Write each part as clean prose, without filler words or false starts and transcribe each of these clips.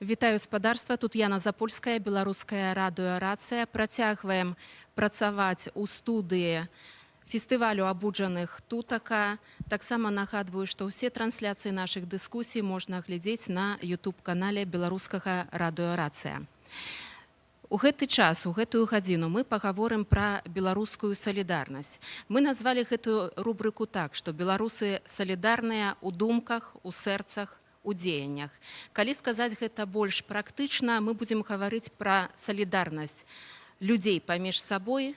Вітаю, спадарства! Тут Яна Запольская, Беларускае радыё «Рацыя». Працягваем працаваць у студыі фестывалю абуджаных «Тутака». Таксама нагадваю, што ўсе трансляцыі нашых дыскусій можна глядзець на YouTube-канале Беларускага радыё «Рацыя». У гэты час, у гэтую гадзіну мы пагаворым пра беларускую салідарнасць. Мы назвалі гэтую рубрыку так, што беларусы салідарныя ў думках, у сэрцах, у дзеяннях. Калі сказаць гэта больш практычна, мы будзем гаварыць пра салідарнасць людзей паміж сабой,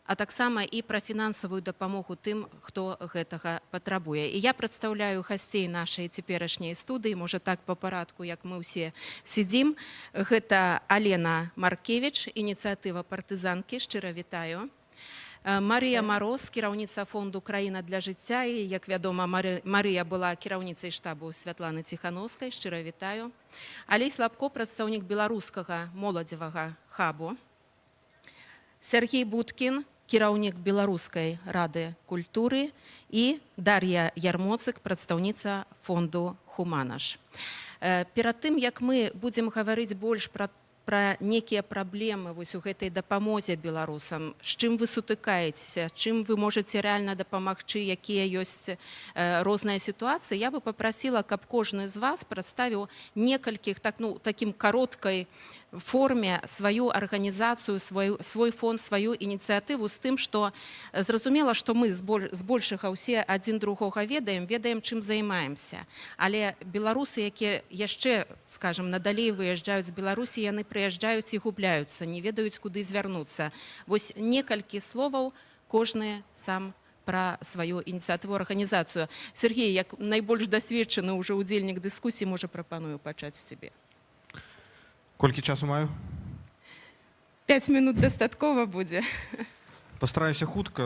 а таксама і пра фінансавую дапамогу тым, хто гэтага патрабуе. І я прадстаўляю гасцей нашай цяперашняй студыі, можа, так, па парадку, як мы ўсе сядзім. Гэта Алена Маркевіч, ініцыятыва «Партызанкі», шчыра вітаю. Марыя Мароз, кіраўніца фонду «Краіна для жыцця», і, як вядома, Марыя была кіраўніцай штабу Святланы Ціхановскай, шчыра вітаю. Алесь Лапко, прадстаўнік Беларускага моладзевага хабу. Сяргей Будкін, кіраўнік Беларускай рады культуры, і Дар'я Ярмоцык, прадстаўніца фонду «Хуманаш». Перад тым, як мы будзем гаварыць больш пра нейкія праблемы вось у гэтай дапамозе беларусам, з чым вы сутыкаецеся, чым вы можаце рэальна дапамагчы, якія ёсць розныя сітуацыі, я бы папрасіла, каб кожны з вас прадставіў некалькіх, так, ну, такім кароткай форме сваю арганізацыю, свой фонд, сваю ініцыятыву, з тым, што зразумела, што мы збольшага ўсе адзін другога ведаем, ведаем, чым займаемся. Але беларусы, якія яшчэ, скажем, надалей выязджаюць з Беларусі, яны прыязджаюць і губляюцца, не ведаюць, куды звярнуцца. Вось некалькі словаў кожны сам пра сваю ініцыятыву, арганізацыю. Сяргей, як найбольш дасведчаны ўжо ўдзельнік дыскусіі, можа, прапаную пачаць з цябе. Колькі часу маю? 5 минут дастаткова будзе. Пастараюся хутка.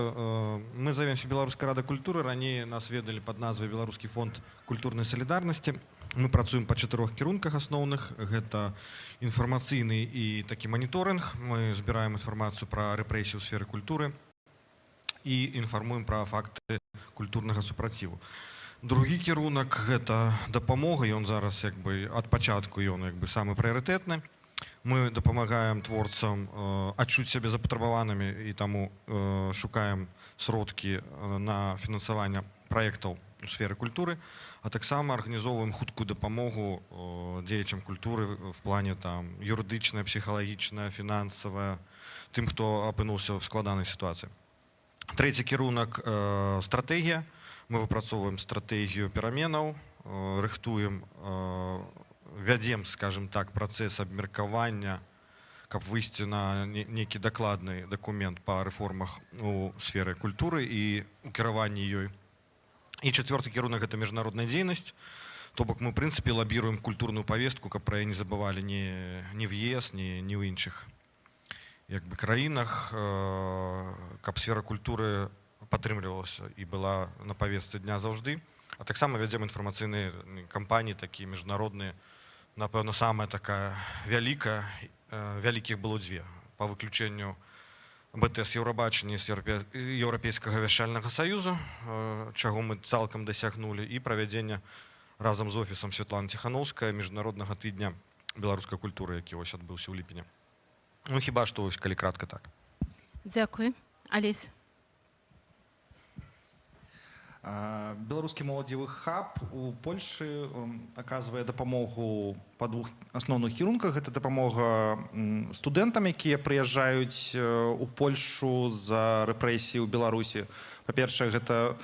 Мы завемся Беларуская рада культуры. Раней нас ведалі пад назвай Беларускі фонд культурнай салідарнасці. Мы працуем па чатырох кірунках асноўных. Гэта інфармацыйны і такі маніторынг. Мы збіраем інфармацыю пра рэпрэсіі ў сферы культуры і інфармуем пра факты культурнага супраціву. Другі кірунак — гэта дапамога, ён зараз, як бы, ад пачатку ён, як бы, самы прыярытэтны. Мы дапамагаем творцам адчуць сябе запатрабаванымі і таму шукаем сродкі на фінансаванне праектаў у сферы культуры, а таксама арганізоўваем хуткую дапамогу дзеячам культуры в плане там юрыдычная, псіхалагічная, фінансавая, тым, хто апынуўся в складанай сітуацыі. Трэці кірунак — стратэгія. Мы выпрацоўваем стратэгію пераменаў, рыхтуем, вядзем, скажем так, працэс абмеркавання, каб выйсці на нейкі дакладны дакумент па рэформах у сферы культуры і у кіраванні ёй. І чацвёрты кірунак — гэта міжнародная дзейнасць. То бок мы, в прынцыпе, лабіруем культурную павестку, каб пра яе не забывалі ні в ЕС, ні ў іншых, як бы, краінах, каб сфера культуры падтрымлівалася і была на павестцы дня заўжды. А таксама вядзем інфармацыйныя кампаніі такія міжнародныя. Напэўна, самая такая вялікая, вялікіх было дзве, па выключэнню БТС Еўрабачання з Еўрапейскага вяшчальнага саюзу, чаго мы цалкам дасягнулі, і правядзення разам з офісам Святланы Ціхановскай Міжнароднага тыдня беларускай культуры, які вось адбыўся ў ліпені. Ну, хіба што вось, калі кратка, так. Дзякуй. Алесь. Беларускі моладзевы хаб у Польшы аказвае дапамогу па двух асноўных кірунках. Гэта дапамога студэнтам, якія прыязджаюць у Польшу з-за рэпрэсій у Беларусі. Па-першае, гэта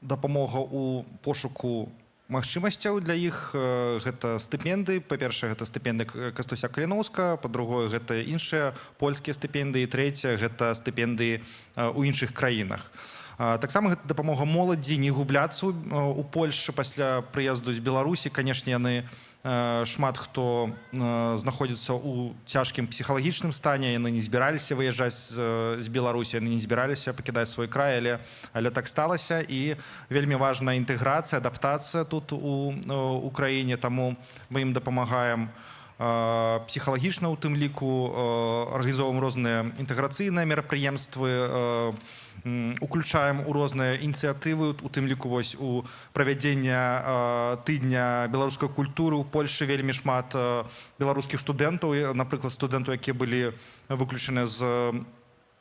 дапамога ў пошуку магчымасцяў для іх, гэта стыпендыі. Па-першае, гэта стыпендыі Кастуся Каліноўскага, па-другое, гэта іншыя польскія стыпендыі, трэцяе — гэта стыпендыі ў іншых краінах. Таксама гэта дапамога моладзі не губляцца ў Польшчы пасля прыезду з Беларусі. Канешне, яны, шмат хто знаходзіцца ў цяжкім псіхалагічным стане, яны не збіраліся выязджаць з Беларусі, яны не збіраліся пакідаць свой край, але так сталася, і вельмі важная інтэграцыя, адаптацыя тут, у краіне, таму мы ім дапамагаем псіхалагічна, у тым ліку арганізоўваем розныя інтэграцыйныя мерапрыемствы. уключаем у розныя ініцыятывы, у тым ліку вось у правядзення тыдня беларускай культуры ў Польшы. Вельмі шмат беларускіх студэнтаў, напрыклад, студэнтаў, якія былі выключаны з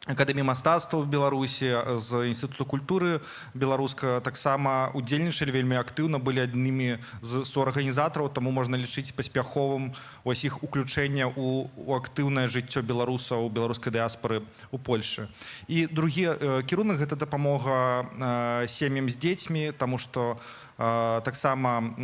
Акадэміі мастацтва Беларусі, з Інстытута культуры беларуска, таксама удзельнічалі вельмі актыўна, былі аднымі з суарганізатараў, таму можна лічыць паспяховым ось іх уключэнне у актыўнае жыццё беларусаў, беларускай дыаспоры у Польшы. І другі кірунак — гэта дапамога сем'ям з дзецьмі, таму што таксама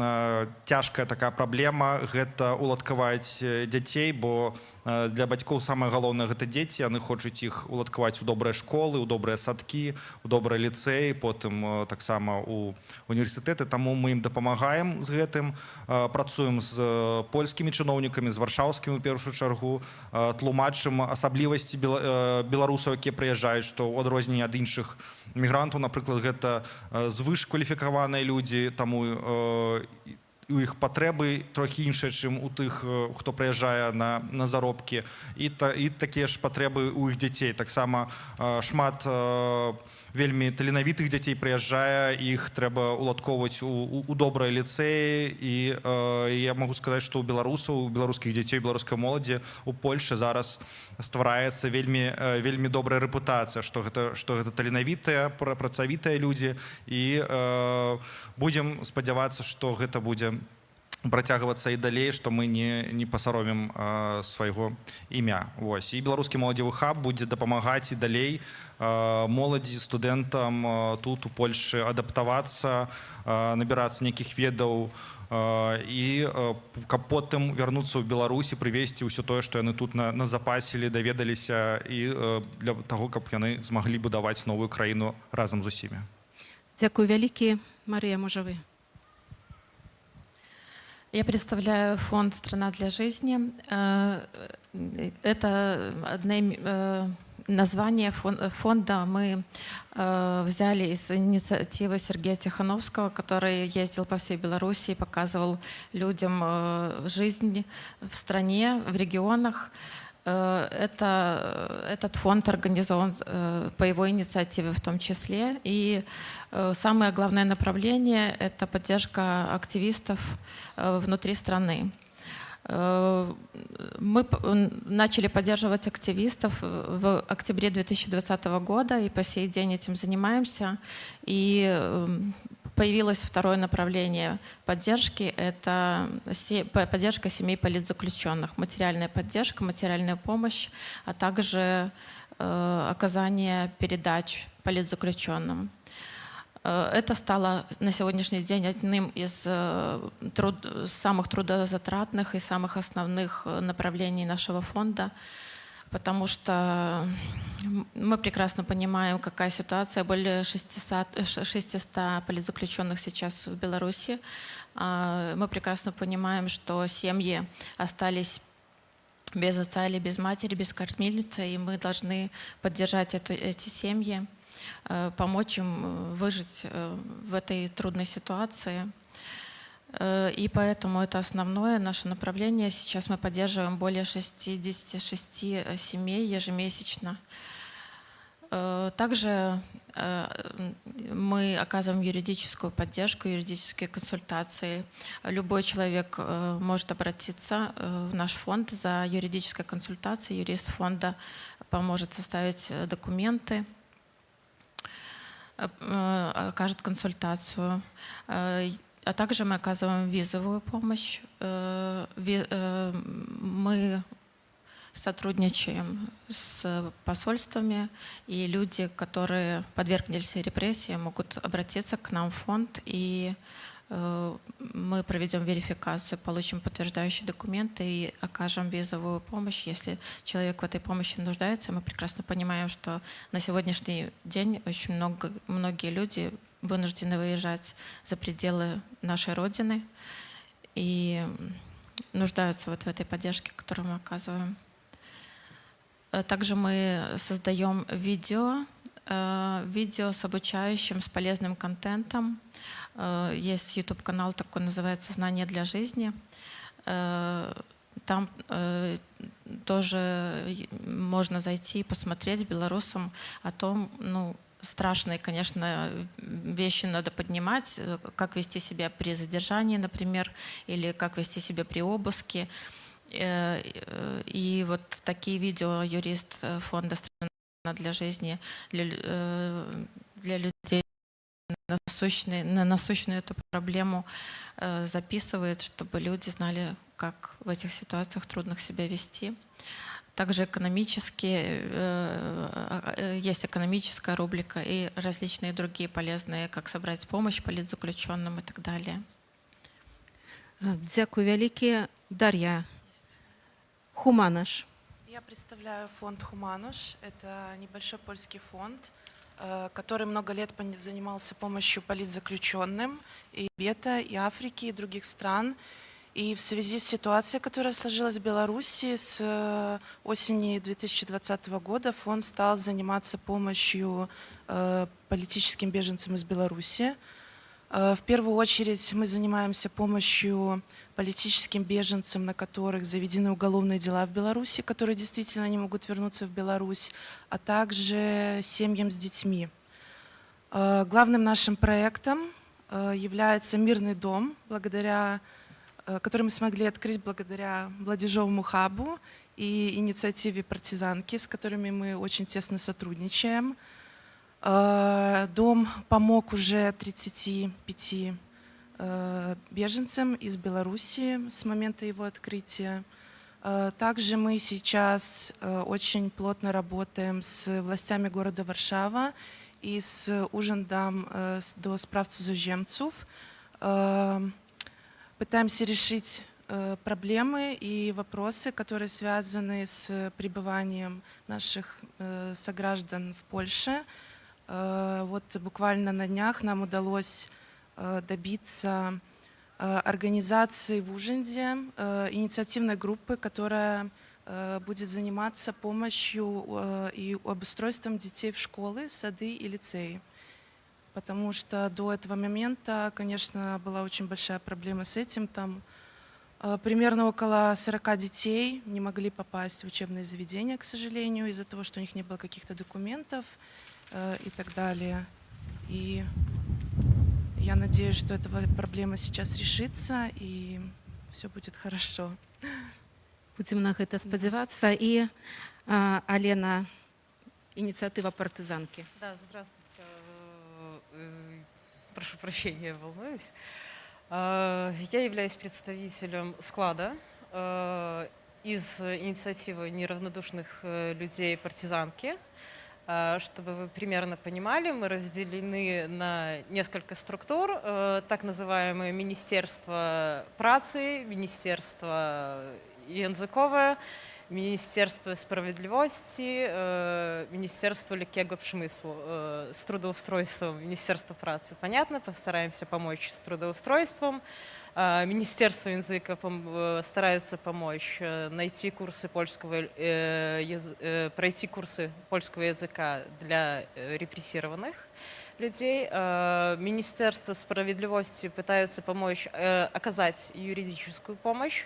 цяжкая такая праблема — гэта уладкаваць дзяцей, бо для бацькоў самае галоўнае — гэта дзеці. Яны хочуць іх уладкаваць у добрыя школы, у добрыя садкі, у добрыя ліцэі, потым таксама у універсітэты. Таму мы ім дапамагаем з гэтым, працуем з польскімі чыноўнікамі, з варшаўскімі у першую чаргу, тлумачым асаблівасці беларусаў, якія прыязджаюць, што ў адрозненне ад іншых мігрантаў, напрыклад, гэта звышкваліфікаваныя людзі, таму у іх патрэбы трохі іншыя, чым у тых, хто прыязджае на заробкі, і такія ж патрэбы у іх дзяцей. Таксама шмат вельмі таленавітых дзяцей прыязджае, іх трэба уладкоўваць у добрыя ліцэі. І я магу сказаць, што ў беларусаў, у беларускіх дзяцей, беларускай моладзі у Польшы зараз ствараецца вельмі добрая рэпутацыя, што гэта таленавітыя, працавітыя людзі, і будзем спадзявацца, што гэта будзе працягвацца і далей, што мы не пасаромім свайго імя. Вось. І беларускі моладзевы хаб будзе дапамагаць і далей моладзі, студэнтам тут, у Польшы, адаптавацца, набірацца нейкіх ведаў і каб потым вярнуцца ў Беларусь і прывесці ўсё тое, што яны тут назапасілі, даведаліся, і для таго, каб яны змаглі будаваць новую краіну разам з усімі. Дзякуй вялікі. Марыя, можа, вы? Я представляю фонд «Страна для жизни». Это название фонда мы взяли из инициативы Сергея Тихановского, который ездил по всей Беларуси и показывал людям жизнь в стране, в регионах. Этот фонд организован по его инициативе в том числе. И самое главное направление – это поддержка активистов внутри страны. Мы начали поддерживать активистов в октябре 2020 года и по сей день этим занимаемся. И появилось второе направление поддержки – это поддержка семей политзаключенных, материальная поддержка, материальная помощь, а также оказание передач политзаключенным. Это стало на сегодняшний день одним из самых трудозатратных и самых основных направлений нашего фонда, потому что мы прекрасно понимаем, какая ситуация. Более 600 политзаключенных сейчас в Беларуси. Мы прекрасно понимаем, что семьи остались без отца или без матери, без кормильца, и мы должны поддержать эти семьи, помочь им выжить в этой трудной ситуации. И поэтому это основное наше направление. Сейчас мы поддерживаем более 66 семей ежемесячно. Также мы оказываем юридическую поддержку, юридические консультации. Любой человек может обратиться в наш фонд за юридической консультацией. Юрист фонда поможет составить документы, окажет консультацию. А также мы оказываем визовую помощь. Мы сотрудничаем с посольствами, и люди, которые подвергнись репрессиям, могут обратиться к нам в фонд, и мы проведем верификацию, получим подтверждающие документы и окажем визовую помощь, если человек в этой помощи нуждается. Мы прекрасно понимаем, что на сегодняшний день очень многие люди вынуждены выезжать за пределы нашей Родины и нуждаются вот в этой поддержке, которую мы оказываем. Также мы создаем видео с обучающим, с полезным контентом. Есть YouTube-канал такой, называется «Знания для жизни». Там тоже можно зайти и посмотреть белорусам о том, ну, страшные, конечно, вещи надо поднимать, как вести себя при задержании, например, или как вести себя при обыске. И вот такие видео юрист фонда «Страна для жизни» для людей на насущную эту проблему записывает, чтобы люди знали, как в этих ситуациях трудных себя вести. Также экономические, есть экономическая рубрика и различные другие полезные, как собрать помощь политзаключенным и так далее. Дзякуй вялікі. Дар'я, Хуманаш. Я представляю фонд «Хумануш». Это небольшой польский фонд, который много лет занимался помощью политзаключенным и Тибета, и Африки, и других стран. И в связи с ситуацией, которая сложилась в Беларуси с осени 2020 года, фонд стал заниматься помощью политическим беженцам из Беларуси. В первую очередь мы занимаемся помощью политическим беженцам, на которых заведены уголовные дела в Беларуси, которые действительно не могут вернуться в Беларусь, а также семьям с детьми. Главным нашим проектом является «Мирный дом», который мы смогли открыть благодаря Младежовому хабу и инициативе «Партизанки», с которыми мы очень тесно сотрудничаем. Дом помог уже 35 беженцам из Беларуси с момента его открытия. Также мы сейчас очень плотно работаем с властями города Варшава и с Urzędem do Spraw Cudzoziemców. Пытаемся решить проблемы и вопросы, которые связаны с пребыванием наших сограждан в Польше. Вот буквально на днях нам удалось добиться организации в Уженде инициативной группы, которая будет заниматься помощью и обустройством детей в школы, сады и лицеи. Потому что до этого момента, конечно, была очень большая проблема с этим. Там примерно около 40 детей не могли попасть в учебные заведения, к сожалению, из-за того, что у них не было каких-то документов и так далее. И я надеюсь, что эта проблема сейчас решится и все будет хорошо. Будзем на гэта спадзявацца. І Алена, ініцыятыва «Партызанкі». Да, здравствуйте. Прошу прощения, волнуюсь. Я являюсь представителем склада из инициативы неравнодушных людей «Партизанки». Чтобы вы примерно понимали, мы разделены на несколько структур: так называемое Министерство працы, Министерство językowe, Министерство справедливости, Министерство lekkiego przemysłu с трудоустройством, Министерство працы. Понятно, постараемся помочь с трудоустройством. Министерство языка стараются помочь найти курсы польского, пройти курсы польского языка для репрессированных людей. Министерство справедливости пытаются помочь оказать юридическую помощь.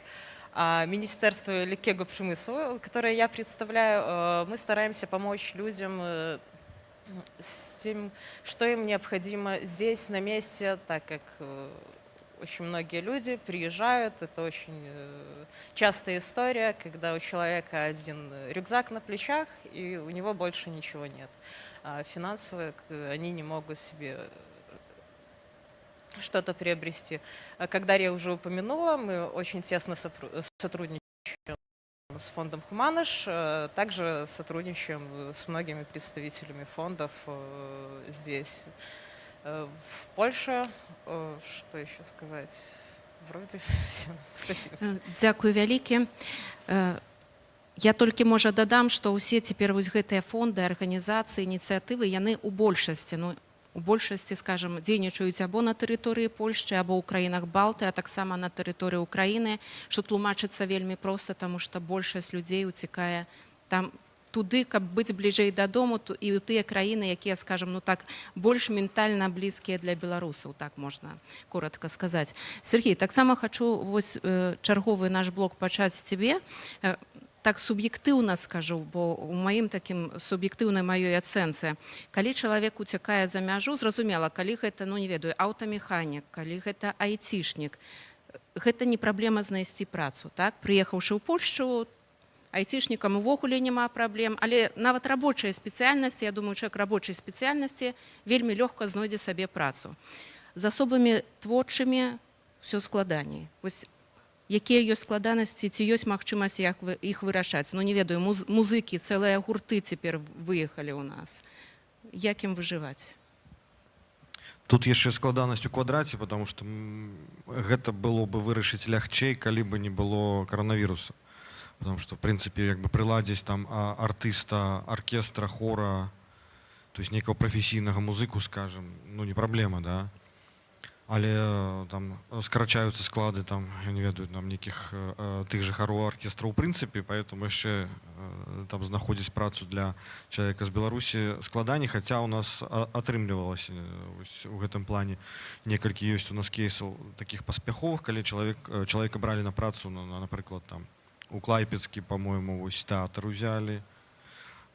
А Министерство lekkiego przemysłu, которое я представляю, мы стараемся помочь людям с тем, что им необходимо здесь, на месте, так как очень многие люди приезжают. Это очень частая история, когда у человека один рюкзак на плечах, и у него больше ничего нет. А финансово они не могут себе что-то приобрести. А как Дарья уже упомянула, мы очень тесно сотрудничаем с фондом «Хуманыш», также сотрудничаем с многими представителями фондов здесь, в Польше. Что еще сказать? Вроде все. Спасибо. Дзякуй вялікі. Я толькі, можа, дадам, што ўсе цяпер вось гэтыя фонды, арганізацыі, ініцыятывы, яны ў большасці, ну, у большасці, скажем, дзейнічаюць або на тэрыторыі Польшчы, або ў краінах Балты, а таксама на тэрыторыі Украіны, што тлумачыцца вельмі проста, таму што большасць людзей уцікае там туды, каб быць бліжэй дадому, і ў тыя краіны, якія, скажем, ну так, больш ментальна блізкія для беларусаў, так можна коротко сказаць. Сергей, таксама хачу вось чарговы наш блок пачаць з цябе. Так суб'ектыўна скажу, бо у маім такім суб'ектыўнай маёй ацэнцы, калі чалавек уцякае за мяжу, зразумела, калі гэта, ну, не ведаю, аўтамеханік, калі гэта айцішнік, гэта не праблема знайсці працу, так, прыехаўшы ў Польшчу. Айцішнікам увогуле няма праблем, але нават рабочая спецыяльнасць, я думаю, чалавек рабочай спецыяльнасці вельмі лёгка знойдзе сабе працу. З асобамі творчымі все складаней. Вось якія ёсць складанасці, ці ёсць магчымасць як вы іх вырашаць? Ну, не ведаю, музыкі, цэлыя гурты цяпер выехалі ў нас. Як ім выжываць? Тут яшчэ складанасць у квадраце, потому что гэта было бы вырашыць лягчэй, калі бы не было каронавіруса. Потому что, в принципе, як бы прыладзіць там артыста, аркестра, хора, то есть некага прафесійнага музыку, скажем, ну, не праблема, да. Але там скарачаюцца склады там, я не ведаю, там нейкіх тых же хароў, аркестраў у прынцыпе, поэтому яшчэ там знаходзіць працу для чалавека з Беларусі складаней, хаця у нас атрымлівалася вось у гэтым плане, некалькі ёсць у нас кейсаў такіх паспяховых, калі чалавека бралі на працу напрыклад, там у клайпецкі, по-моему, вось тэатр узялі.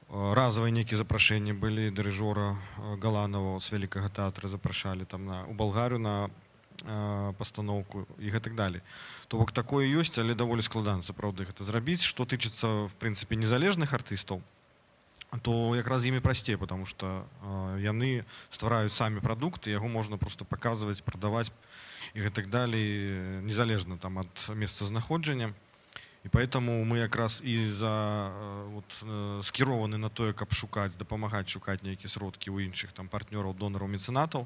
Разавыя нейкія запрашэнні былі, дырыжора Галанова з Вялікага тэатра запрашалі там на у Балгарыю на пастаноўку і гэтак далей. То бок такое ёсць, але даволі складана сапраўды гэта зрабіць. Што тычыцца, в прынцыпе, незалежных артыстаў, то якраз з імі прасцей, потому что яны ствараюць самі прадукты, яго можна просто паказваць, прадаваць і гэтак далей, незалежна там ад месцазнаходжання. І поэтому мы якраз і за вот, скірованы на тое, каб шукаць, дапамагаць шукаць нейкія сродкі ў іншых там партнёраў, донараў, мецэнатаў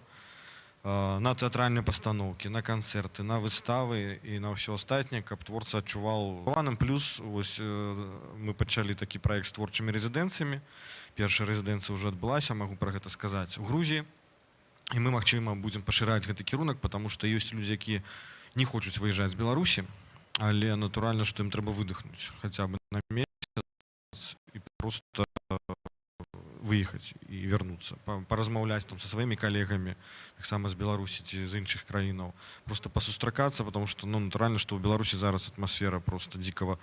на тэатральныя пастаноўкі, на канцэрты, на выставы і на ўсё астатняе, каб творца адчуваў ваным. Плюс вось мы пачалі такі праект з творчымі рэзідэнцыямі. Першая рэзідэнцыя ўжо адбылася, магу пра гэта сказаць, у Грузіі. І мы, магчыма, будзем пашыраць гэты кірунак, потому что ёсць людзі, якія не хочуць выязджаць з Беларусі, але натуральна, што ім трэба выдыхнуць хаця бы на месяц і просто выехаць і вярнуцца, паразмаўляць там са сваімі калегамі таксама з Беларусі ці з іншых краінаў, просто пасустракацца, потому что, ну, натуральна, што ў Беларусі зараз атмасфера просто дзікая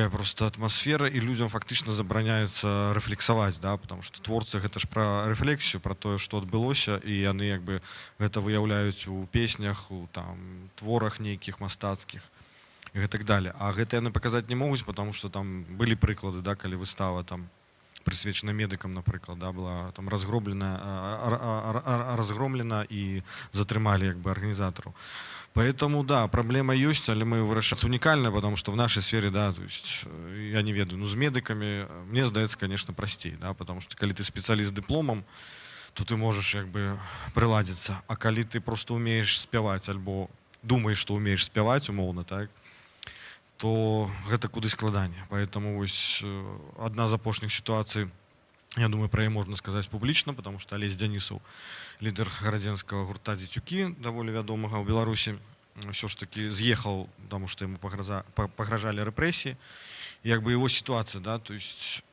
просто атмасфера, і людзям фактычна забараняецца рэфлексаваць, да, потому что творцы — гэта ж пра рэфлексію, пра тое, што адбылося, і яны як бы гэта выяўляюць у песнях, у там творах нейкіх мастацкіх і гэтак далее. А гэта яны паказаць не могуць, потому что там былі прыклады, да, калі выстава там, прысвечана медыкам, напрыклад, да, была там разгроблена, разгромлена і затрымалі як бы арганізатараў. Поэтому да, праблема ёсць, але мы вырашаць унікальна, потому что в нашей сфере, да, то есть я не ведаю, ну, з медыкамі, мне здаецца, конечно, прасцей, да, потому что калі ты спецыяліст з дыпломам, то ты можаш як бы прыладзіцца, а калі ты просто умееш спяваць альбо думаеш, што умееш спяваць, умоўна так, то гэта куды складаней. Поэтому вось адна з апошніх сітуацый, я думаю, пра яе можна сказаць публічна, потому что Алесь Дзянісаў, лідар гарадзенскага гурта «Дзецюкі», даволі вядомага ў Беларусі, ўсё ж таки з'ехаў, потому что ему пагражалі рэпрэсіі. Як бы его ситуация, да, то есть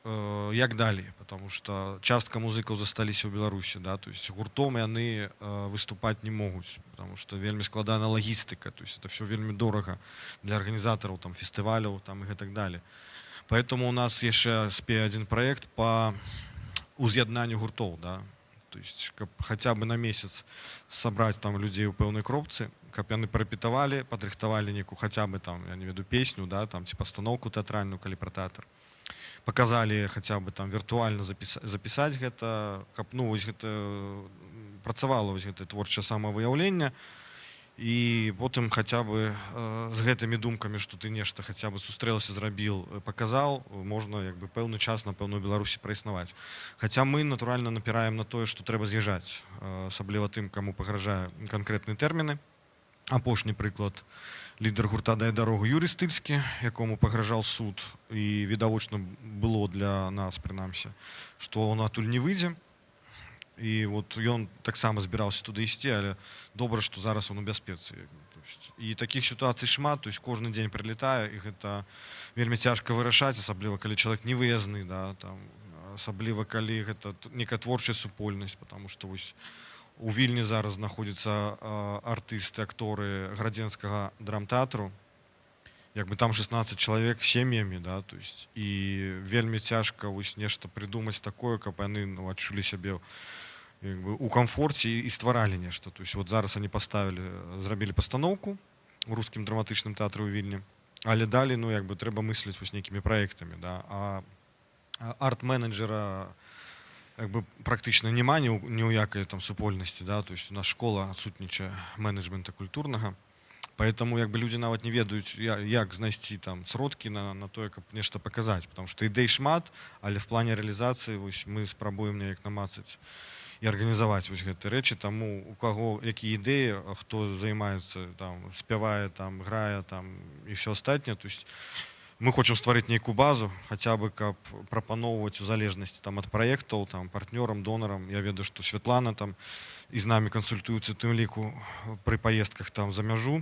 як далей, потому что частка музыкаў засталіся ў Беларусі, да, то есть гуртом яны выступаць не могуць, потому что вельмі складана лагістыка, то есть это все вельмі дорага для арганізатараў там фестываляў там і гэтак далее. Поэтому у нас яшчэ спее один проект по уз'яднанню гуртоў, да, то есть каб хотя бы на месяц сабраць там людзей у пэўнай кропцы, каб яны прарэпетавалі, падрыхтавалі некую хаця бы там, я не ведаю, песню, да, там ці пастаноўку тэатральную, калі пра тэатр, показалі, хаця бы там віртуальна запісаць гэта, каб, ну, вось гэта працавала, вось гэта творчае самавыяўленне, і потым хаця бы з гэтымі думкамі, што ты нешта хаця бы сустрэлася, зрабіў, паказаў, можна як бы пэўны час, напэўна, у Беларусі праіснаваць. Хаця мы, натуральна, напіраем на тое, што трэба з'язджаць, асабліва тым, каму пагражае канкрэтныя тэрміны. Апошні прыклад: лідар гурта «Дай дарогу» Юрый Стыльскі, якому пагражаў суд, і відавочна было для нас, прынамсі, што он адтуль не выйдзе. І вот ён таксама збіраўся туды ісці, але добра, што зараз он у бяспецы. То есть, і такіх сітуацый шмат, то есть кожны дзень прылетае, і гэта вельмі цяжка вырашаць, асабліва калі чалавек не выязны, да, там, асабліва калі гэта некая творчая супольнасць, потому что вось у Вільні зараз знаходзяцца артысты, акторы градзенскага драмтэатру. Як бы там 16 чалавек сем'ямі, да, то есть і вельмі цяжка вось нешта прыдумаць такое, каб яны, ну, адчулі сябе як бы у камфорце і стваралі нешта. То есть вот зараз они поставили, зрабілі пастаноўку у рускім драматычным тэатры ў Вільні, але далей, ну, як бы трэба мысліць вось нейкімі праектамі, да. А арт-менеджера як бы практычна няма ні ў якай там супольнасці, да, то есть у нас школа адсутнічае менеджмента культурнага. Поэтому як бы людзі нават не ведаюць, як знайсці там сродкі на тое, каб нешта паказаць, потому что ідэй шмат, але в плане рэалізацыі вось мы спрабуем неяк намацаць і арганізаваць вось гэты рэчы. Таму у каго якія ідэі, хто займаецца там, спявае там, грае там і все астатняе, то есть мы хочам стварыць нейкую базу хотя бы, каб прапаноўваць у залежнасці там ад праектаў там партнёрам, донарам. Я ведаю, што Святлана там і з намі кансультуецца, тым ліку пры паездках там за мяжу.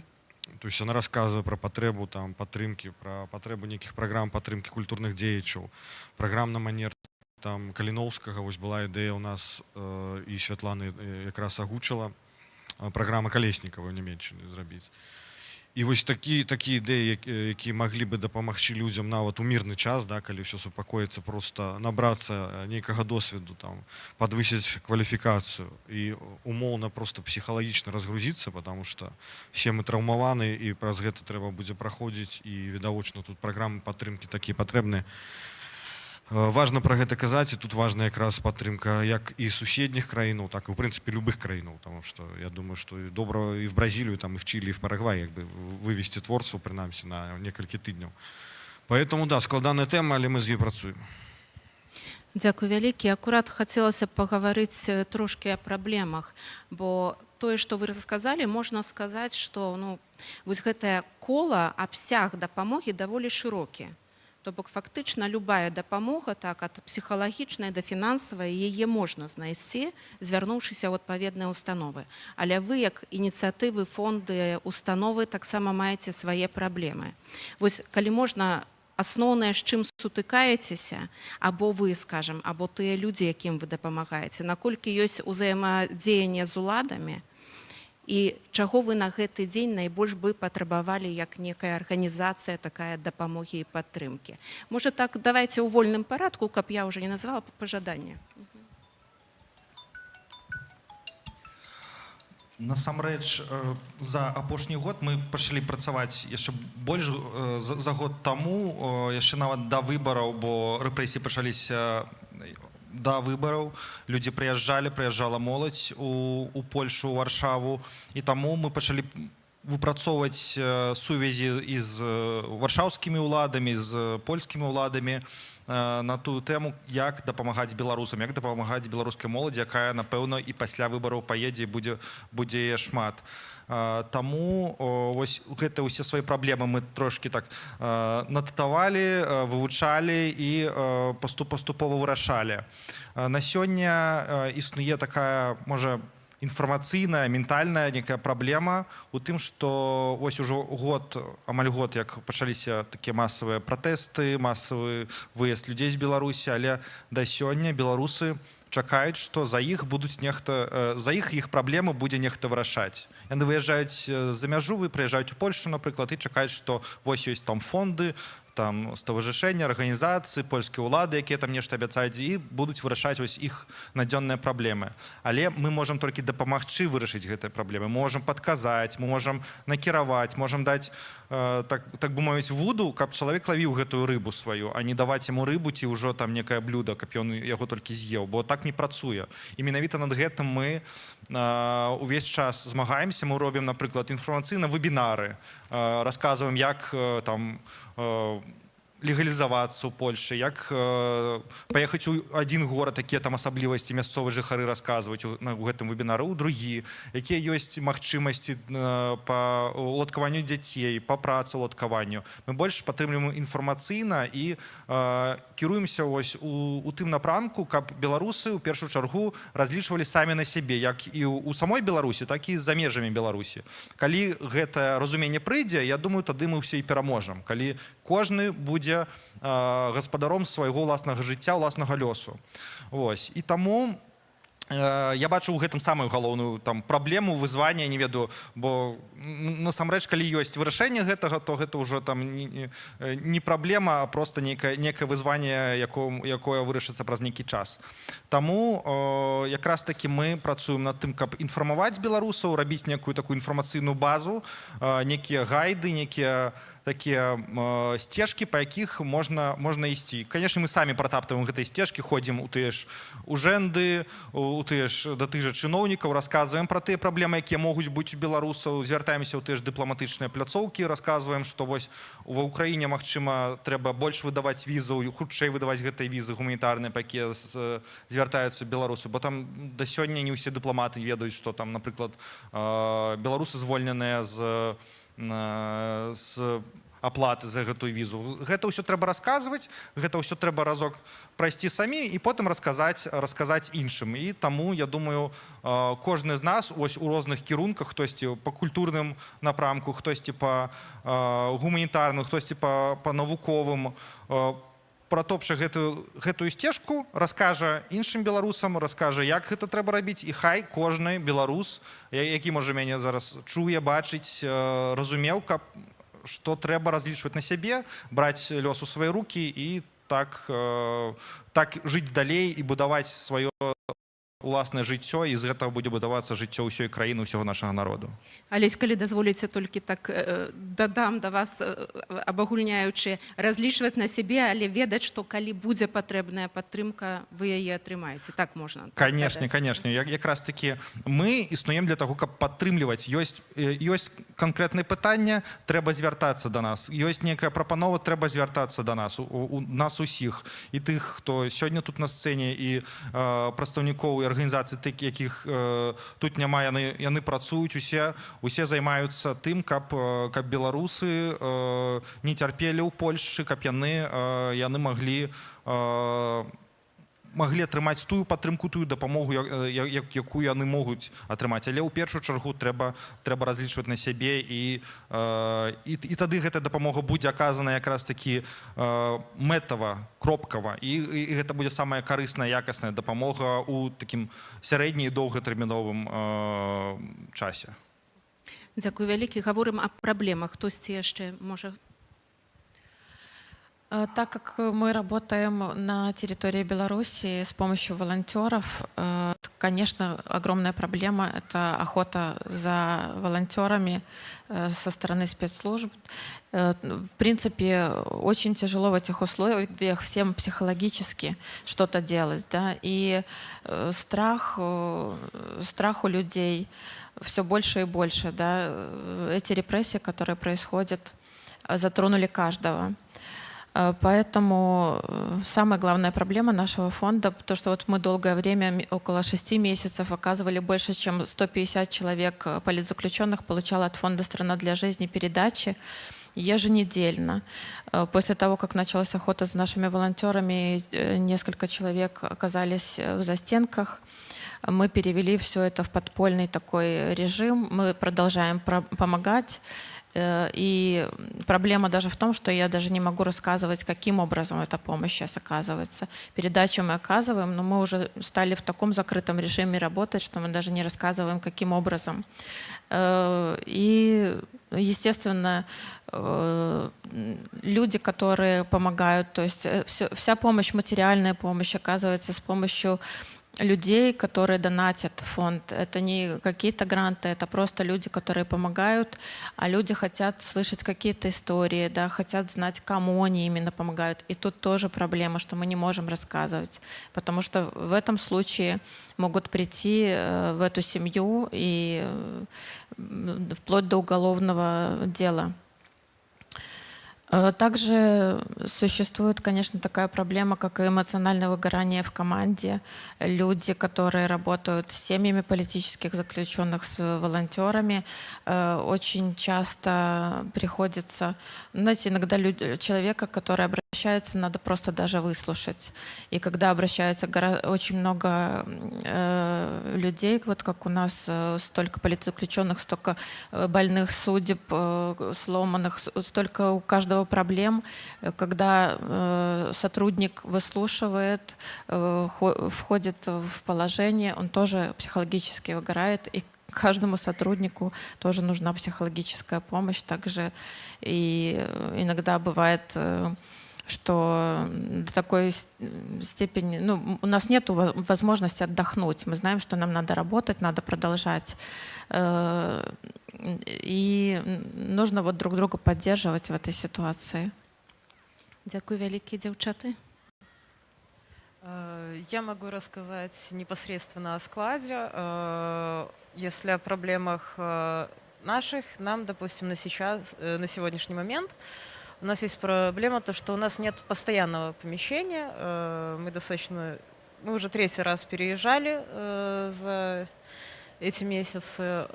То есть она рассказывае пра патрэбу там падтрымкі, пра патрэбу нейкіх праграм падтрымкі культурных дзеячаў, праграм на манер там Каліноўскага. Вось была ідэя у нас, і Святланы якраз агучыла, праграма Калеснікава ў Нямеччыне зрабіць. І вось такі ідэі, які маглі бы дапамагчы людзям нават у мірны час, да, калі ўсё супакоіцца, просто набрацца нейкага досведу там, падвысіць кваліфікацыю і умоўна просто псіхалагічна разгрузіцца, потому что все мы траўмаваны, і праз гэта трэба будзе праходзіць, і відавочна, тут праграмы падтрымкі такія патрэбныя. Важна пра гэта казаць, і тут важна якраз падтрымка як і суседніх краінаў, так і ў прынцыпе любых краінаў, потому что я думаю, што і добра і в Бразілію там, і в Чылі, і в Парагвай як бы вывесці творцаў прынамсі на некалькі тыдняў. Поэтому да, складаная тэма, але мы з ёй працуем. Дзякуй вялікі. Акурат хацелася б пагаварыць трошкі о праблемах, бо тое, што вы расказалі, можна сказаць, што, ну, вось гэтае кола, абсяг дапамогі даволі шырокі. То бок фактычна любая дапамога, так, ад псіхалагічнай да фінансавай, яе можна знайсці, звярнуўшыся ў адпаведныя установы. Але вы, як ініцыятывы, фонды, установы, таксама маеце свае праблемы. Вось калі можна, асноўнае, з чым сутыкаецеся, або вы, скажем, або тыя людзі, якім вы дапамагаеце, наколькі ёсць узаемадзеянне з уладамі і чаго вы на гэты дзень найбольш бы патрабавалі як некая арганізацыя такая дапамогі і падтрымкі? Можа, так, давайте ў вольным парадку, каб я уже не назвала пажаданне. Насамрэч, за апошні год мы пачалі працаваць яшчэ больш за год таму, яшчэ нават да выбараў, бо рэпрэсіі пачаліся да выбараў. Людзі прыязджалі, прыязджала моладзь у Польшу, у Варшаву, і таму мы пачалі выпрацоўваць сувязі і з варшаўскімі ўладамі, з польскімі ўладамі на тую тэму, як дапамагаць беларусам, як дапамагаць беларускай моладзі, якая, напэўна, і пасля выбараў паедзе, і будзе яе шмат. Таму вось гэта ўсе свае праблемы мы трошкі так нататавалі, вывучалі і паступова вырашалі. На сёння існуе такая, можа, інфармацыйная, ментальная некая праблема у тым, што вось ужо год, амаль год, як пачаліся такія масавыя пратэсты, масавы выезд людзей з Беларусі, але да сёння беларусы чакаюць, што за іх будуць нехта, за іх праблемы будзе нехта вырашаць. Яны выязджаюць за мяжу, вы прыязджаюць у Польшу, напрыклад, і чакаюць, што вось ёсць там фонды, там ставажышэння, арганізацыі, польскія ўлады, якія там нешта абяцаюць і будуць вырашаць вось іх надзённыя праблемы. Але мы можам толькі дапамагчы вырашыць гэтыя праблемы, можам падказаць, мы можам накіраваць, можам даць, так бы мовіць, вуду, каб чалавек лавіў гэтую рыбу сваю, а не даваць яму рыбу ці ўжо там некае блюдо, каб ён яго толькі з'еў, бо так не працуе. І менавіта над гэтым мы увесь час змагаемся. Мы робім, напрыклад, інфармацыйна вебінары, расказваем, як там легалізавацца ў Польшы, як паехаць у адзін горад, якія там асаблівасці, мясцовыя жыхары расказваюць у гэтым вебінары, у другі, якія ёсць магчымасці па уладкаванню дзяцей, па працаўладкаванню. Мы больш падтрымліваем інфармацыйна і кіруемся вось у тым напрамку, каб беларусы ў першую чаргу разлічвалі самі на сябе, як і ў самой Беларусі, так і за межамі Беларусі. Калі гэтае разуменне прыйдзе, я думаю, тады мы ўсе і пераможам, калі кожны будзе гаспадаром свайго ўласнага жыцця, ўласнага лёсу. Вось. І таму Я бачу ў гэтым самую галоўную там праблему, вызванне, не ведаю, бо насамрэч, калі ёсць вырашэнне гэтага, то гэта ўжо там не праблема, а просто некае вызванне, якое вырашыцца праз нейкі час. Таму якраз таки мы працуем над тым, каб інфармаваць беларусаў, рабіць некую такую інфармацыйную базу, некія гайды, некія такія сцежкі, па якіх можна ісці. Конечно, мы самі пратаптываем гэтыя сцежкі, ходзім у тыя ж ужэнды, у тыя ж да тых жа чыноўнікаў, расказваем пра тыя праблемы, якія могуць быць у беларусаў, звяртаемся ў тыя ж дыпламатычныя пляцоўкі, расказваем, што вось ва Ўкраіне, магчыма, трэба больш выдаваць візаў, хутчэй выдаваць гэтыя візы гуманітарныя, па якія звяртаюцца беларусы, бо там да сёння не ўсе дыпламаты ведаюць, што там, напрыклад, беларусы звольненыя з аплаты за гэтую візу. Гэта ўсё трэба расказваць, гэта ўсё трэба разок прайсці самі і потым расказаць іншым. І таму я думаю, кожны з нас ось у розных кірунках, хтосьці па культурным напрамку, хтосьці па гуманітарным, хтосьці па навуковым, пратопча гэтую сцежку, раскажа іншым беларусам, раскажа, як гэта трэба рабіць, і хай кожны беларус, які, можа, мяне зараз чуе, бачыць, разумеў, каб што трэба разлічваць на сябе, браць лёс у свае рукі і так жыць далей і будаваць сваё уласнае жыццё, і з гэтага будзе будавацца жыццё ўсёй краіны, ўсяго нашага народу. Алесь, калі дазволіце, толькі так дадам да вас, абагульняючы: разлічваць на сябе, але ведаць, што калі будзе патрэбная падтрымка, вы яе атрымаеце. Так можна так Конечно, дадаць? конечно. Якраз таки мы існуем для таго, каб падтрымліваць. Ёсць канкрэтнае пытанне, трэба звяртацца да нас. Ёсць некая прапанова, трэба звяртацца да нас, у нас усіх. І тых, хто сёння тут на сцэне, і прадстаўнікоў і арганізацый тых, якіх тут няма, яны працуюць усе, усе займаюцца тым, каб беларусы не цярпелі ў Польшчы, каб яны маглі атрымаць тую падтрымку, тую дапамогу, якую яны могуць атрымаць. Але ў першую чаргу трэба разлічваць на сябе, і тады гэта дапамога будзе аказана якраз такі мэтава, кропкава, і гэта будзе самая карысная, якасная дапамога ў такім сярэдні і доўгатэрміновым часе. Дзякуй вялікі. Гаворым аб праблемах. Хтосьці яшчэ можа? Так как мы работаем на территории Беларуси с помощью волонтеров, конечно, огромная проблема — это охота за волонтерами со стороны спецслужб. В принципе, очень тяжело в этих условиях всем психологически что-то делать, да, и страх у людей все больше и больше, да, эти репрессии, которые происходят, затронули каждого. Поэтому самая главная проблема нашего фонда, то, что вот мы долгое время, около 6 месяцев, оказывали больше, чем 150 человек политзаключенных получало от фонда «Страна для жизни» передачи еженедельно. После того, как началась охота за нашими волонтерами, несколько человек оказались в застенках. Мы перевели все это в подпольный такой режим. Мы продолжаем помогать. И проблема даже в том, что я даже не могу рассказывать, каким образом эта помощь сейчас оказывается. Передачу мы оказываем, но мы уже стали в таком закрытом режиме работать, что мы даже не рассказываем, каким образом. И, естественно, люди, которые помогают, то есть вся помощь, материальная помощь оказывается с помощью людей, которые донатят в фонд. Это не какие-то гранты, это просто люди, которые помогают, а люди хотят слышать какие-то истории, да, хотят знать, кому они именно помогают. И тут тоже проблема, что мы не можем рассказывать, потому что в этом случае могут прийти в эту семью и вплоть до уголовного дела. Также существует, конечно, такая проблема, как и эмоциональное выгорание в команде. Люди, которые работают с семьями политических заключенных, с волонтерами, очень часто приходится, знаете, иногда человека, который обращается обращаются, надо просто даже выслушать. И когда обращаются очень много людей, вот как у нас столько политзаключенных, столько больных судеб, сломанных, столько у каждого проблем, когда сотрудник выслушивает, входит в положение, он тоже психологически выгорает, и каждому сотруднику тоже нужна психологическая помощь. Также и иногда бывает, что до такой степени, ну, у нас нет возможности отдохнуть. Мы знаем, что нам надо работать, надо продолжать. И нужно вот друг друга поддерживать в этой ситуации. Дзякуй вялікі, дзяўчаты. Я могу рассказать непосредственно о складе. Если о проблемах наших, нам, допустим, на сейчас, на сегодняшний момент у нас есть проблема, то, что у нас нет постоянного помещения. Мы уже третий раз переезжали за эти месяцы.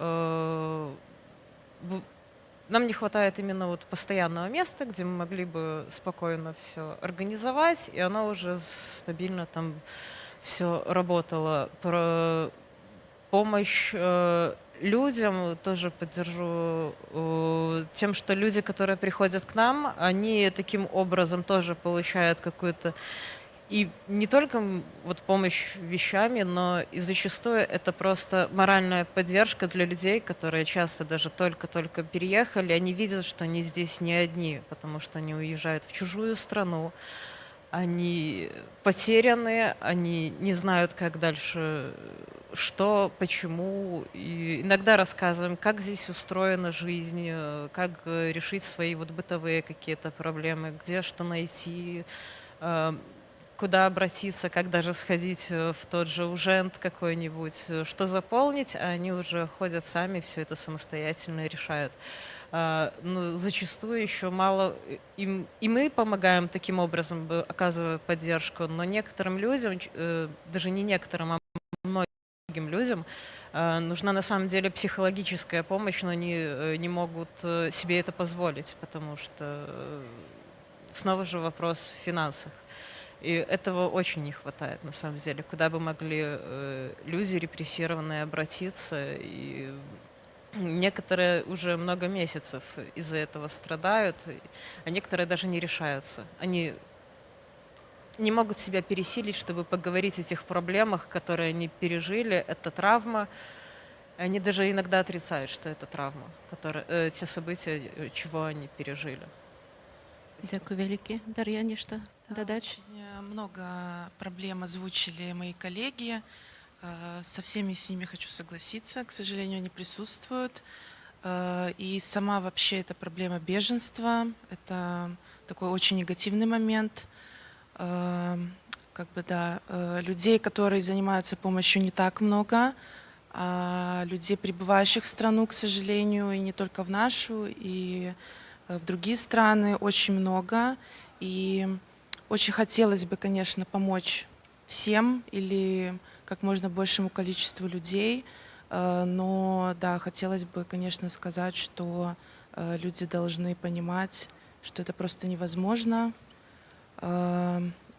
Нам не хватает именно вот постоянного места, где мы могли бы спокойно все организовать, и оно уже стабильно там все работало. Про помощь людям тоже поддержу тем, что люди, которые приходят к нам, они таким образом тоже получают какую-то и не только вот помощь вещами, но и зачастую это просто моральная поддержка для людей, которые часто даже только-только переехали, они видят, что они здесь не одни, потому что они уезжают в чужую страну, они потеряны, они не знают, как дальше, что, почему. И иногда рассказываем, как здесь устроена жизнь, как решить свои вот бытовые какие-то проблемы, где что найти, куда обратиться, как даже сходить в тот же urząd какой-нибудь, что заполнить, а они уже ходят сами, все это самостоятельно решают. Но зачастую еще мало им, и мы помогаем таким образом, оказывая поддержку, но некоторым людям, даже не некоторым, а многим людям нужна на самом деле психологическая помощь, но они не могут себе это позволить, потому что снова же вопрос в финансах. И этого очень не хватает на самом деле. Куда бы могли люди репрессированные обратиться? И некоторые уже много месяцев из-за этого страдают, а некоторые даже не решаются. Они не могут себя пересилить, чтобы поговорить о тех проблемах, которые они пережили. Это травма. Они даже иногда отрицают, что это травма, которая, те события, чего они пережили. Дзякуй вялікі. Дар'я, нешта Да, дадаць? очень много проблем озвучили мои коллеги. Со всеми с ними хочу согласиться. К сожалению, они присутствуют. И сама вообще эта проблема беженства – это такой очень негативный момент. Как бы, да, людей, которые занимаются помощью, не так много, а людей, прибывающих в страну, к сожалению, и не только в нашу, и в другие страны очень много. И очень хотелось бы, конечно, помочь всем или как можно большему количеству людей. Но да, хотелось бы, конечно, сказать, что люди должны понимать, что это просто невозможно.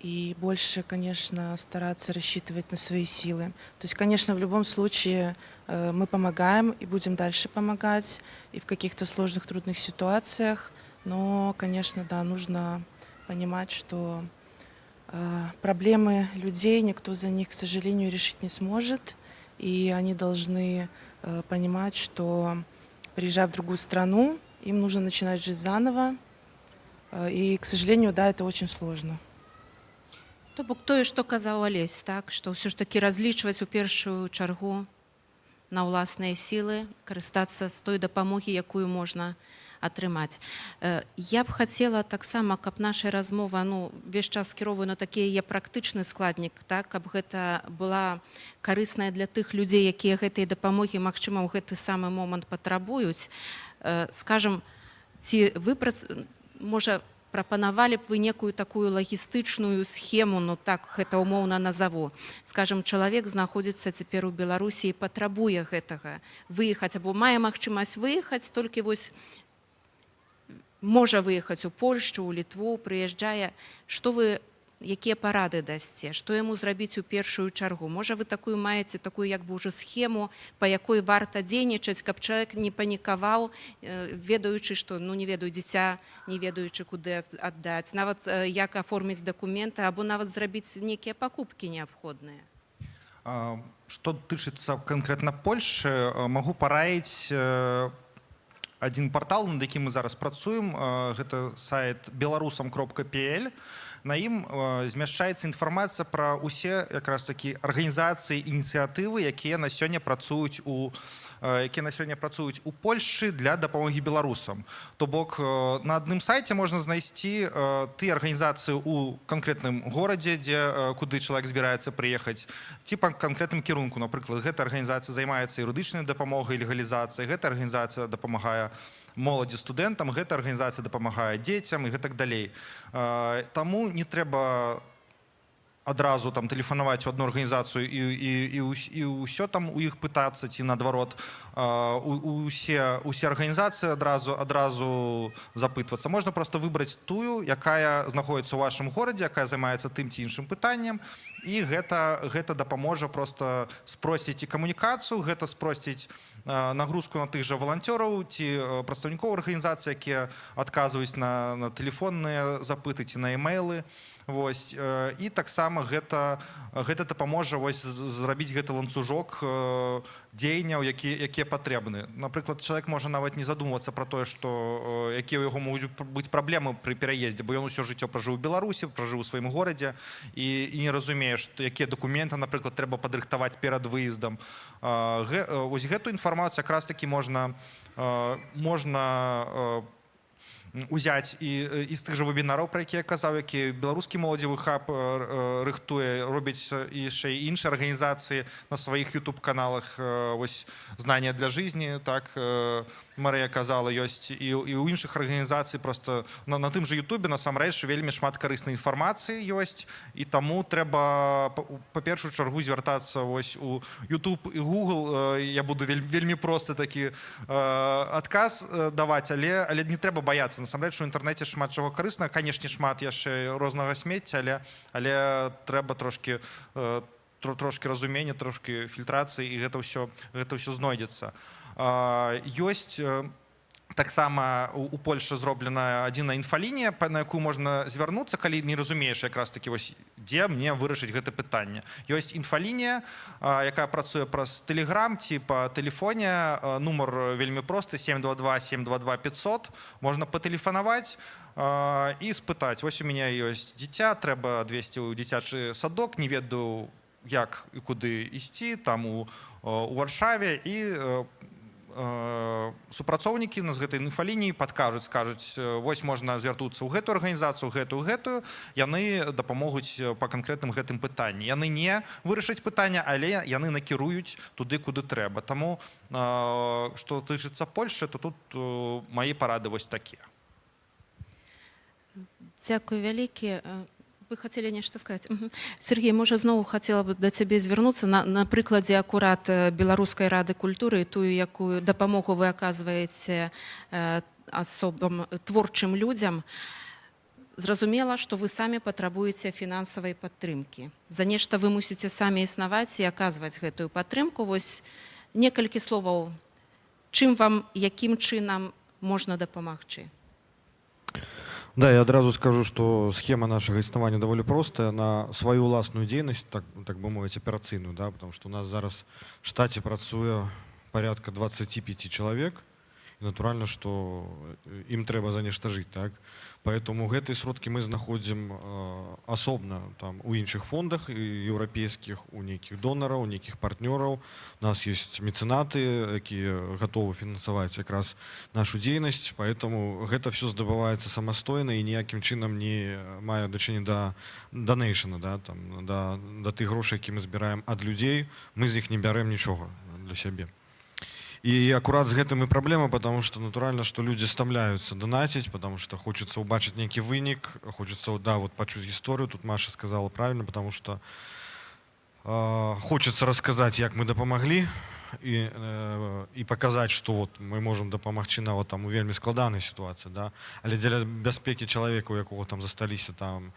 И больше, конечно, стараться рассчитывать на свои силы. То есть, конечно, в любом случае мы помогаем и будем дальше помогать и в каких-то сложных, трудных ситуациях. Но, конечно, да, нужно понимать, что проблемы людей никто за них, к сожалению, решить не сможет. И они должны понимать, что, приезжая в другую страну, им нужно начинать жить заново. И, к сожалению, да, это очень сложно. То бок тое, што казаў Алесь, так, што ўсё ж такі разлічваць у першую чаргу на ўласныя сілы, карыстацца з той дапамогі, якую можна атрымаць. Я б хацела таксама, каб наша размова, ну, увесь час скіроўваю на такі яе практычны складнік, так, каб гэта была карысная для тых людзей, якія гэтай дапамогі, магчыма, ў гэты самы момант патрабуюць. Скажам, ці вы можа, прапанавалі б вы некую такую лагістычную схему, ну, так гэта умоўна назову. Скажем, чалавек знаходзіцца цяпер у Беларусі і патрабуе гэтага выехаць або мае магчымасць выехаць, толькі вось Можа выехаць у Польшчу, у Літву, прыязджае, што вы, якія парады дасце, што яму зрабіць у першую чаргу? Можа, вы такую маеце, такую як бы ўжо схему, па якой варта дзейнічаць, каб чалавек не панікаваў, ведаючы, што, ну, не ведаю, дзіця, не ведаючы, куды аддаць, нават як аформіць дакументы або нават зрабіць нейкія пакупкі неабходныя. Што тычыцца канкрэтна Польшы, магу параіць адзін партал, над якім мы зараз працуем. Гэта сайт беларусам.пл. На ім змяшчаецца інфармацыя пра ўсе якраз такі арганізацыі, ініцыятывы, якія на сёння працуюць у Польшчы для дапамогі беларусам. То бок на адным сайце можна знайсці тыя арганізацыі ў канкрэтным горадзе, дзе куды чалавек збіраецца прыехаць, ці па канкрэтным кірунку. Напрыклад, гэта арганізацыя займаецца юрыдычнай дапамогай, легалізацыяй, гэта арганізацыя дапамагае моладзі, студэнтам, гэта арганізацыя дапамагае дзецям і гэтак далей. Таму не трэба адразу там тэлефанаваць у одну арганізацыю і ўсё там у іх пытацца ці наадварот усе арганізацыі адразу запытвацца. Можна просто выбраць тую, якая знаходіцца ў вашым горадзе, якая займаецца тым ці іншым пытаннем, і гэта дапаможа просто спросціць і камунікацыю, гэта спросціць нагрузку на тых жа валанцёраў ці прадстаўнікоў арганізацыі, якія адказваюць на тэлефонныя запыты ці на эмейлы. Вось, і таксама гэта дапаможа вось зрабіць гэты ланцужок дзеянняў, якія патрэбны. Напрыклад, чалавек можа нават не задумвацца пра тое, што якія ў яго могуць быць праблемы пры пераездзе, бо ён усё жыццё пражыў у Беларусі, пражыў у сваім горадзе і не разумее, што якія дакументы, напрыклад, трэба падрыхтаваць перад выездам. Вось гэту інфармацыю якраз такі можна узяць і з тых жа вебінараў, пра якія я казаў, які Беларускі моладзевы хаб рыхтуе, робіць і яшчэ і іншыя арганізацыі на сваіх YouTube каналах. Вось «Знания для жизни», так, Марыя казала, ёсць і ў іншых арганізацый. Просто на тым жа Ютубе насамрэч вельмі шмат карыснай інфармацыі ёсць, і таму трэба па першую чаргу звяртацца вось у YouTube і Google. Я буду вельмі просты такі адказ даваць, але не трэба баяцца. Насамрэч у інтэрнэце шмат чаго карысна, канешне, шмат яшчэ рознага смецця, але трэба трошкі разумення, трошкі фільтрацыі, і гэта ўсё знойдзецца. Ёсць таксама у Польшы зроблена адзіная інфалінія, на якую можна звярнуцца, калі не разумееш якраз такі вось, дзе мне вырашыць гэта пытанне. Ёсць інфалінія, якая працуе праз Телеграм ці па тэлефоне. Нумар вельмі просты: 722 722 500. Можна патэлефанаваць і спытаць: вось у мяне ёсць дзіця, трэба адвесці ў дзіцячы садок, не ведаю, як і куды ісці там у Варшаве, і супрацоўнікі на з гэтай інфалініі падкажуць, скажуць: вось можна звярнуцца ў гэтую арганізацыю, гэтую, яны дапамогуць па канкрэтным гэтым пытанні. Яны не вырашаць пытання, але яны накіруюць туды, куды трэба. Таму што тычыцца Польшы, то тут мае парады вось такія. Дзякуй вялікі. Вы хацелі нешта сказаць? Мгм. Сергей, можа, зноў хацела бы да цябе звярнуцца на прыкладзе акурат Беларускай рады культуры і тую, якую дапамогу вы аказваеце асобам, творчым людзям. Зразумела, што вы самі патрабуеце фінансавай падтрымкі. За нешта вы мусіце самі існаваць і аказваць гэтую падтрымку. Вось некалькі словаў, чым вам, якім чынам можна дапамагчы? Да, я адразу скажу, што схема нашага існавання даволі простая. На сваю ўласную дзейнасць, так бы мовіць, аперацыйную, да, потому что у нас зараз в штаце працуе порядка 25 чалавек, і натуральна, што ім трэба за нешта жыць, так? Поэтому гэтыя сродкі мы знаходзім асобна там у іншых фондах і еўрапейскіх, у нейкіх донараў, у нейкіх партнёраў. У нас есть мецэнаты, якія гатовы фінансаваць якраз нашу дзейнасць, поэтому гэта все здабываецца самастойна і ніякім чынам не мае дачынення да данейшана, да, там, да тых грошай, які мы збіраем ад людзей, мы з іх не бярэм нічога для сябе. І акурат з гэтым і праблема, потому что натуральна, што людзі стамляюцца данаціць, потому что хочется ўбачыць нейкі вынік, хочется, да, вот пачуць гісторыю. Тут Маша сказала правильно, потому что хочется расказаць, як мы дапамаглі. і паказаць, што вот мы можам дапамагчы нават там у вельмі складанай сітуацыі, да, але дзеля бяспекі чалавека, у якога там засталіся там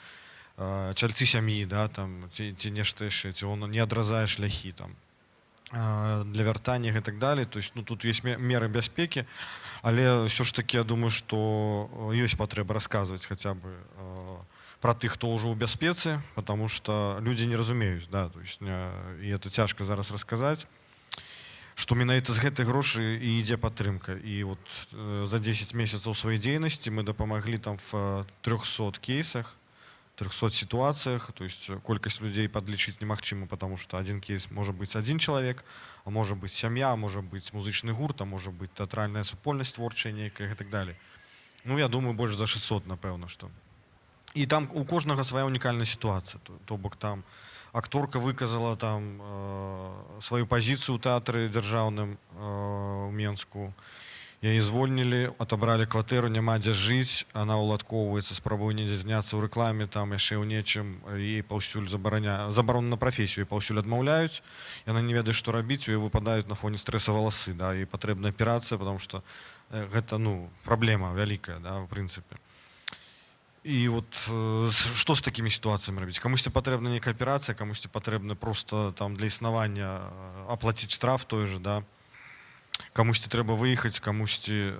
чальцы сям'і, да, там ці нешта яшчэ, ці он не адразае шляхі там для вяртання і так далее. То есть, ну, тут есть меры бяспекі, але ўсё ж таки я думаю, что ёсць патрэба расказваць хотя бы про тых, хто ўжо ў бяспецы, потому что люди не разумеюць, да, то есть і это цяжка зараз расказаць, што менавіта з гэтай грошы і ідзе падтрымка. І вот за 10 месяцаў сваёй дзейнасці мы дапамаглі там в 300 кейсах, 300 ситуациях, то есть колькасць людзей падлічыць немагчыма, потому что один кейс можа быць один чалавек, а можа быць сям'я, можа быць музычны гурт, а можа быць тэатральная супольнасць творчая нейкая і так далее. Ну, я думаю, больш за 600, напэўна, што. І там у кожнага свая унікальная сітуацыя. То бок там акторка выказала там сваю пазіцыю ў тэатры дзяржаўным у Менску. Яе звольнілі, отобрали кватэру, няма дзе жыць, она уладкоўваецца, спрабуе недзе зняцца ў рэкламе, там яшчэ ў нечым, ей паўсюль забарону на прафесію паўсюль адмаўляюць. Яна не ведае, што рабіць, у яе выпадаюць на фоне стрэса валасы, да, і патрэбна аперацыя, потому что гэта, ну, праблема вялікая, да, в прынцыпе. І вот што з такімі сітуацыямі рабіць? Камусьці патрэбна нейкая аперацыя, камусьці патрэбна просто там для існавання аплаціць штраф той же, да. Камусьці трэба выехаць, камусьці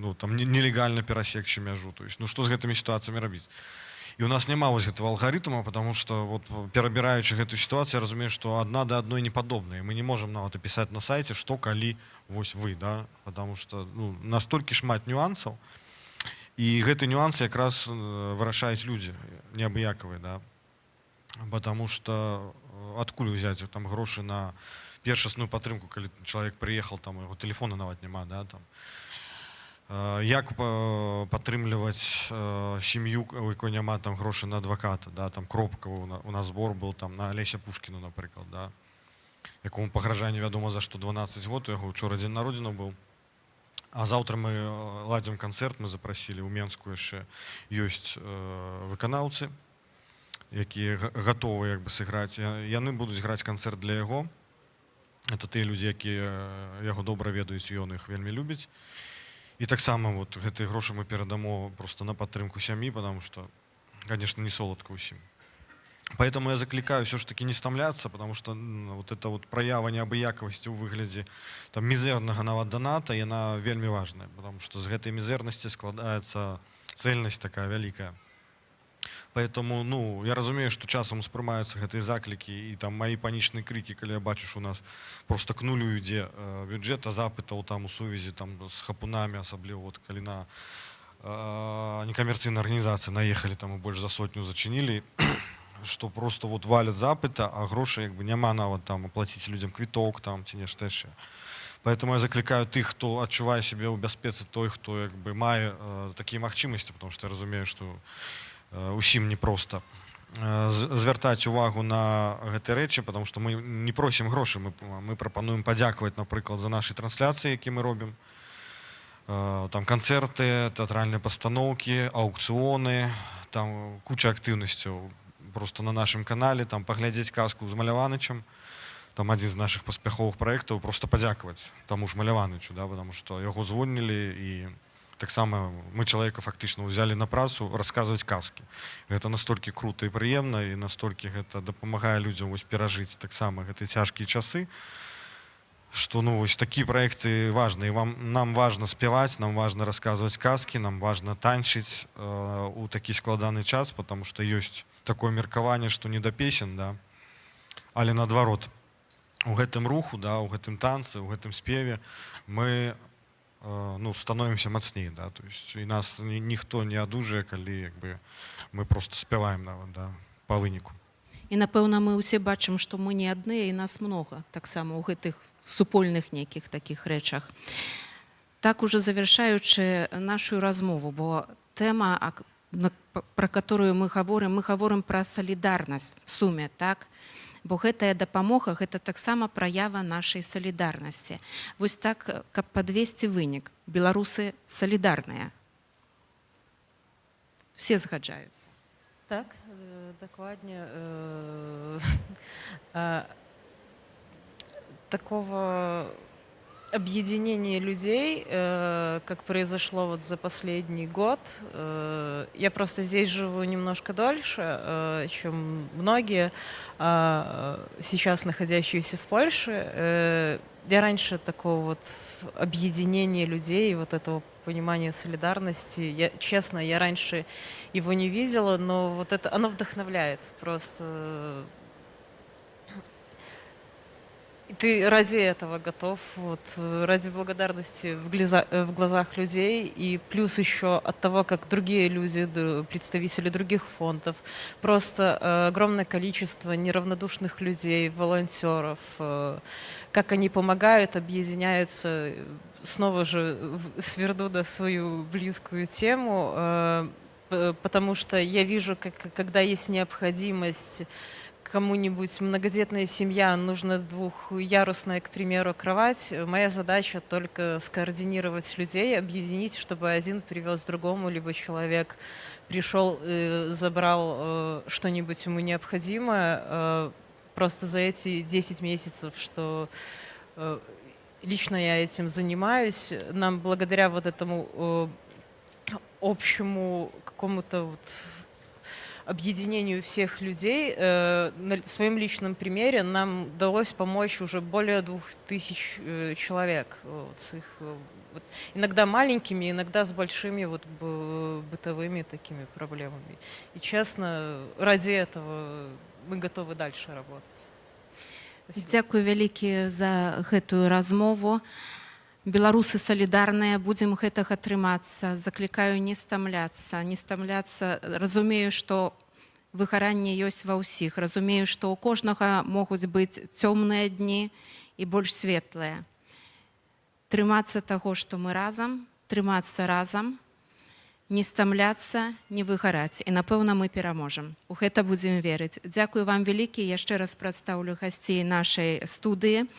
ну, там нелегальна перасекчы мяжу. То есть, ну, што з гэтымі сітуацыямі рабіць? І у нас няма вось гэтага алгарытма, потому что вот, перабіраючы гэтую сітуацыю, я разумею, што адна да адной не падобная. Мы не можам нават апісаць на сайце, што калі вось вы, да, потому что, ну, настолькі шмат нюансаў, і гэты нюансы якраз вырашаюць людзі неабыякавыя, да, потому что адкуль взять там грошы на першасную падтрымку, калі чалавек прыехал, там яго телефона нават няма, да, там. Як падтрымліваць сям'ю, у якой няма там грошы на адваката, да, там кропка, у нас збор был там на Алеся Пушкіна, напрыклад, да, якому пагражае невядома за што 12 год, у яго учора дзень народзінаў быў. А заўтра мы ладзім канцэрт, мы запрасілі ў Менску, яшчэ ёсць выканаўцы, якія гатовы як бы сыграць. Яны будуць граць канцэрт для яго. Это тыя людзі, якія яго добра ведаюць, і ён іх вельмі любіць. І таксама вот гэтыя грошы мы перадамо просто на падтрымку сям'і, потому что, конечно, не соладка ўсім. Поэтому я заклікаю все ж таки не стамляцца, потому что вот эта вот праява неабыякавасці ў выглядзе там мізэрнага нават даната, яна вельмі важная, потому что з гэтай мізэрнасці складаецца цельнасць такая вялікая. Поэтому, ну, я разумею, што часам успрымаюцца гэтыя заклікі і там мои панічныя крыкі, калі я бачу, што у нас просто к нулю ідзе бюджэт, а запытаў там у сувязі там з хапунамі, асабліва вот калі на некамерцыйныя арганізацыі наехалі там і больш за сотню зачынілі, што просто вот валят запыта, а грошай як бы няма нават там аплаціць людзям квіток там ці нешта яшчэ. Поэтому я заклікаю тых, хто адчувае сябе ў бяспецы, той, хто як бы мае такія магчымасці, потому что я разумею, што усім непросто, звяртаць увагу на гэтыя рэчы, потому что мы не просім грошы, мы прапануем падзякаваць, напрыклад, за нашы трансляцыі, які мы робім. Там канцэрты, тэатральныя пастаноўкі, аўкцыёны, там куча актыўнасцяў просто на нашым канале, там паглядзець казку з Маляванычам, там адзін з нашых паспяховых праектаў, просто падзякаваць таму ж Маляванычу, да, потому что яго звольнілі, і таксама мы чалавека фактычна ўзялі на працу расказваць казкі. Гэта настолькі круто і прыемна, і настолькі гэта дапамагае людзям вось перажыць таксама гэтыя цяжкія часы, што, ну, вось такія праекты важныя. Вам нам важна спяваць, нам важна расказваць казкі, нам важна танчыць у такі складаны час, потому что ёсць такое меркаванне, што не да песен, да, але наадварот, у гэтым руху, да, у гэтым танцы, у гэтым спеве мы ну, становімся мацней, да, то есть і нас ніхто не адужае, калі як бы мы просто спяваем нават, да, по выніку. І, напэўна, мы ўсе бачым, што мы не адныя і нас многа таксама ў гэтых супольных нейкіх такіх рэчах. Так, уже завершаючы нашу размову, бо тэма, пра которую мы гаворым пра салідарнасць в суме, так? Бо гэтая дапамога — гэта таксама праява нашай салідарнасці. Вось так, каб падвесці вынік, беларусы салідарныя. Все згаджаюцца. Так, дакладна. Такого объединения людей, как произошло вот за последний год. Я просто здесь живу немножко дольше, чем многие сейчас находящиеся в Польше. Я раньше такого вот объединения людей, вот этого понимания солидарности, я, честно, я раньше его не видела, но вот это, оно вдохновляет просто. И ты ради этого готов, вот, ради благодарности в глазах людей, и плюс еще от того, как другие люди, представители других фондов, просто огромное количество неравнодушных людей, волонтеров, как они помогают, объединяются, снова же сверну на свою близкую тему, потому что я вижу, как, когда есть необходимость кому-нибудь, многодетная семья, нужна двухъярусная, к примеру, кровать. Моя задача только скоординировать людей, объединить, чтобы один привез другому, либо человек пришел, забрал что-нибудь ему необходимое. Просто за эти 10 месяцев, что лично я этим занимаюсь, нам благодаря вот этому общему какому-то вот объединению всех людей, на своем личном примере нам удалось помочь уже более 2000 человек, вот, с их вот, иногда маленькими, иногда с большими вот бытовыми такими проблемами. И честно, ради этого мы готовы дальше работать. Спасибо. Дзякуй вялікі за гэтую размову. Беларусы салідарныя, будзем гэтага трымацца. Заклікаю не стамляцца, не стамляцца. Разумею, што выгаранне ёсць ва ўсіх. Разумею, што ў кожнага могуць быць цёмныя дні і больш светлыя. Трымацца таго, што мы разам, трымацца разам, не стамляцца, не выгараць. І, напэўна, мы пераможам. У гэта будзем верыць. Дзякую вам вялікі. Яшчэ раз прадстаўлю гасцей нашай студыі.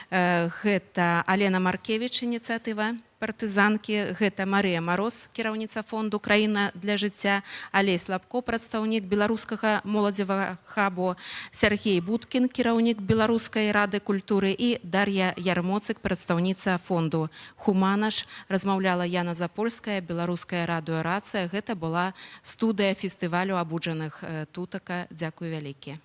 Гэта Алена Маркевіч, ініцыятыва партызанкі, гэта Марыя Мароз, кіраўніца фонду «Краіна для жыцця», Алесь Лапко, прадстаўнік беларускага моладзевага хабу, Сяргей Будкін, кіраўнік Беларускай рады культуры, і Дар'я Ярмоцык, прадстаўніца фонду «Хуманаш». Размаўляла Яна Запольская, Беларуская радыё Рацыя. Гэта была студыя фестывалю абуджаных Тутака. Дзякуй вялікі.